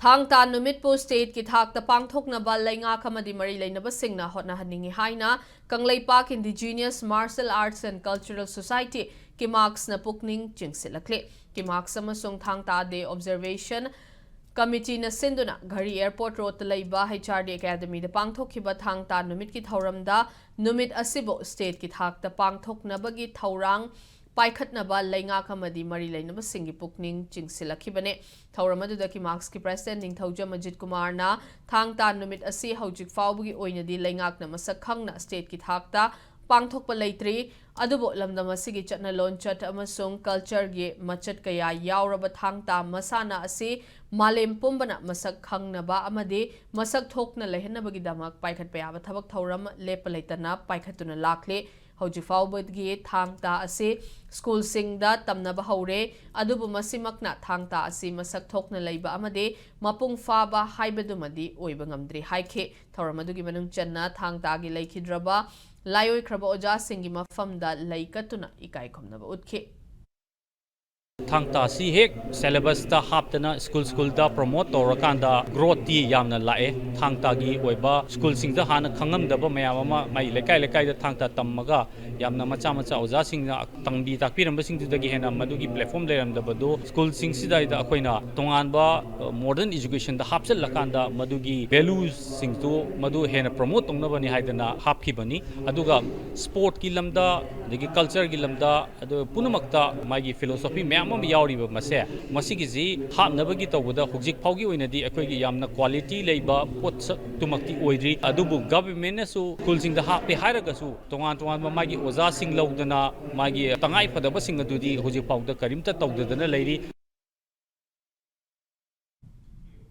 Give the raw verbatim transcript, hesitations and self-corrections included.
ꯊꯥꯡ ꯇꯥ ꯅꯨꯃꯤꯠꯄꯨ stateꯀꯤ ꯊꯥꯛꯇ ꯄꯥꯡꯊꯣꯛꯅꯕ ꯂꯩꯉꯥꯛ ꯑꯃꯗꯤ ꯃꯔꯤ ꯂꯩꯅꯕꯁꯤꯡꯅ ꯍꯣꯠꯅꯍꯟꯅꯤꯡꯏ ꯍꯥꯏꯅ Kangleipak Indigenous Martial Arts and Cultural Society, KIMARCSꯅ ꯄꯨꯛꯅꯤꯡ ꯆꯤꯡꯁꯤꯜꯂꯛꯂꯤ꯫ KIMARCS ꯑꯃꯁꯨꯡ ꯊꯥꯡ ꯇꯥ Day Observation Committeeꯅ ꯁꯤꯟꯗꯨꯅ ꯘꯔꯤ Airport Roadꯇ ꯂꯩꯕ H R D Academyꯗ ꯄꯥꯡꯊꯣꯛꯈꯤꯕ ꯊꯥꯡ ꯇꯥ ꯅꯨꯃꯤꯠꯀꯤ ꯊꯧꯔꯝꯗ ꯅꯨꯃꯤꯠ ꯑꯁꯤꯕꯨ stateꯀꯤ ꯊꯥꯛꯇ ꯄꯥꯡꯊꯣꯛꯅꯕꯒꯤ ꯊꯧꯔꯥꯡ ꯄꯥꯏꯈꯠꯅꯕ ꯂꯩꯉꯥꯛ ꯑꯃꯗꯤ ꯃꯔꯤ ꯂꯩꯅꯕꯁꯤꯡꯒꯤ ꯄꯨꯛꯅꯤꯡ ꯆꯤꯡꯁꯤꯜꯂꯛꯈꯤꯕꯅꯤ꯫ ꯊꯧꯔꯝ ꯑꯗꯨꯗ KIMARCSꯀꯤ President ꯅꯤꯡꯊꯧꯖꯝ ꯑꯖꯤꯠ ꯀꯨꯃꯥꯔꯅ ꯊꯥꯡ ꯇꯥ ꯅꯨꯃꯤꯠ ꯑꯁꯤ ꯍꯧꯖꯤꯛ ꯐꯥꯎꯕꯒꯤ ꯑꯣꯏꯅꯗꯤ ꯂꯩꯉꯥꯛꯅ ꯃꯁꯛ ꯈꯪꯅ stateꯀꯤ ꯊꯥꯛꯇ ꯄꯥꯡꯊꯣꯛꯄ ꯂꯩꯇ꯭ꯔꯤ꯫ ꯑꯗꯨꯕꯨ ꯂꯝꯗꯝ ꯑꯁꯤꯒꯤ ꯆꯠꯅ ꯂꯣꯟꯆꯠ ꯑꯃꯁꯨꯡ cultureꯒꯤ ꯃꯆꯠ ꯀꯌꯥ ꯌꯥꯎꯔꯕ ꯊꯥꯡ ꯇꯥ ꯃꯁꯥꯟꯅ ꯑꯁꯤ ꯃꯥꯂꯦꯝ ꯄꯨꯝꯕꯅ ꯃꯁꯛ ꯈꯪꯅꯕ ꯑꯃꯗꯤ ꯃꯁꯛ ꯊꯣꯛꯅ ꯂꯩꯍꯟꯅꯕꯒꯤꯗꯃꯛ ꯄꯥꯏꯈꯠꯄ ꯌꯥꯕ ꯊꯕꯛ ꯊꯧꯔꯝ ꯂꯦꯞꯄ ꯂꯩꯇꯅ ꯄꯥꯏꯈꯠꯇꯨꯅ ꯂꯥꯛꯂꯤ꯫ ꯍꯧꯖꯤꯛ ꯐꯥꯎꯕꯒꯤ ꯊꯥꯡ ꯇꯥ ꯑꯁꯤ ꯁ꯭ꯀꯨꯜꯁꯤꯡꯗ ꯇꯝꯅꯕ ꯍꯧꯔꯦ, ꯑꯗꯨꯕꯨ ꯃꯁꯤꯃꯛꯅ ꯊꯥꯡ ꯇꯥ ꯑꯁꯤ ꯃꯁꯛ ꯊꯣꯛꯅ ꯂꯩꯕ ꯑꯃꯗꯤ ꯃꯄꯨꯡ ꯐꯥꯕ ꯍꯥꯏꯕꯗꯨꯃꯗꯤ ꯑꯣꯏꯕ ꯉꯝꯗ꯭ꯔꯤ ꯍꯥꯏꯈꯤ꯫ ꯊꯧꯔꯝ ꯑꯗꯨꯒꯤ ꯃꯅꯨꯡ ꯆꯟꯅ ꯊꯥꯡ ꯇꯥꯒꯤ ꯂꯩꯈꯤꯗ꯭ꯔꯕ ꯂꯥꯏꯑꯣꯏꯈ꯭ꯔꯕ ꯑꯣꯖꯥꯁꯤꯡꯒꯤ ꯃꯐꯝꯗ ꯂꯩ ꯀꯠꯇꯨꯅ ꯏꯀꯥꯏ ꯈꯨꯝꯅꯕ ꯎꯠꯈꯤ꯫ ꯊꯥꯡ ꯇꯥ ꯑꯁꯤ ꯍꯦꯛ syllabusꯇ ꯍꯥꯞꯇꯅ ꯁ꯭ꯀꯨꯜ ꯁ꯭ꯀꯨꯜꯗ promote ꯇꯧꯔꯀꯥꯟꯗ growthꯇꯤ ꯌꯥꯝꯅ ꯂꯥꯛꯑꯦ꯫ ꯊꯥꯡ ꯇꯥꯒꯤ ꯑꯣꯏꯕ ꯁ꯭ꯀꯨꯜꯁꯤꯡꯗ ꯍꯥꯟꯅ ꯈꯪꯉꯝꯗꯕ ꯃꯌꯥꯝ ꯑꯃ ꯃꯥꯏ ꯂꯩꯀꯥꯏ ꯂꯩꯀꯥꯏꯗ ꯊꯥꯡ ꯇꯥ ꯇꯝꯃꯒ ꯌꯥꯝꯅ ꯃꯆꯥ ꯃꯆꯥ ꯑꯣꯖꯥꯁꯤꯡꯅ ꯇꯝꯕꯤ ꯇꯥꯛꯄꯤꯔꯝꯕꯁꯤꯡꯗꯨꯗꯒꯤ ꯍꯦꯟꯅ ꯃꯗꯨꯒꯤ platform ꯂꯩꯔꯝꯗꯕꯗꯨ ꯁ꯭ꯀꯨꯜꯁꯤꯡꯁꯤꯗ ꯑꯩꯈꯣꯏꯅ ꯇꯣꯉꯥꯟꯕ, ꯑ, modern educationꯗ ꯍꯥꯞꯆꯤꯜꯂꯀꯥꯟꯗ ꯃꯗꯨꯒꯤ valuesꯁꯤꯡꯗꯨ ꯃꯗꯨ ꯍꯦꯟꯅ promote ꯇꯧꯅꯕꯅꯤ ꯍꯥꯏꯗꯅ ꯍꯥꯞꯈꯤꯕꯅꯤ꯫ ꯑꯗꯨꯒ sportꯀꯤ ꯂꯝꯗ, ꯑꯗꯒꯤ cultureꯒꯤ ꯂꯝꯗ, ꯑꯗꯨ ꯄꯨꯝꯅꯃꯛꯇ ꯃꯥꯒꯤ philosophy ꯃꯌꯥꯝ ꯑꯃ ꯌꯥꯎꯔꯤꯕ ꯃꯁꯦ, ꯃꯁꯤꯒꯤꯁꯤ ꯍꯥꯞꯅꯕꯒꯤ ꯇꯧꯕꯗ ꯍꯧꯖꯤꯛ ꯐꯥꯎꯒꯤ ꯑꯣꯏꯅꯗꯤ ꯑꯩꯈꯣꯏꯒꯤ ꯌꯥꯝꯅ quality ꯂꯩꯕ ꯄꯣꯠꯁꯛꯇꯨꯃꯛꯇꯤ ꯑꯣꯏꯗ꯭ꯔꯤ꯫ ꯑꯗꯨꯕꯨ governmentꯅꯁꯨ ꯁ꯭ꯀꯨꯜꯁꯤꯡꯗ ꯍꯥꯞꯄꯦ ꯍꯥꯏꯔꯒꯁꯨ ꯇꯣꯉꯥꯟ ꯇꯣꯉꯥꯟꯕ ꯃꯥꯒꯤ ꯑꯣꯖꯥꯁꯤꯡ ꯂꯧꯗꯅ ꯃꯥꯒꯤ ꯇꯉꯥꯏ ꯐꯗꯕꯁꯤꯡ ꯑꯗꯨꯗꯤ ꯍꯧꯖꯤꯛ ꯐꯥꯎꯗ ꯀꯔꯤꯝꯇ ꯇꯧꯗꯗꯅ ꯂꯩꯔꯤ꯫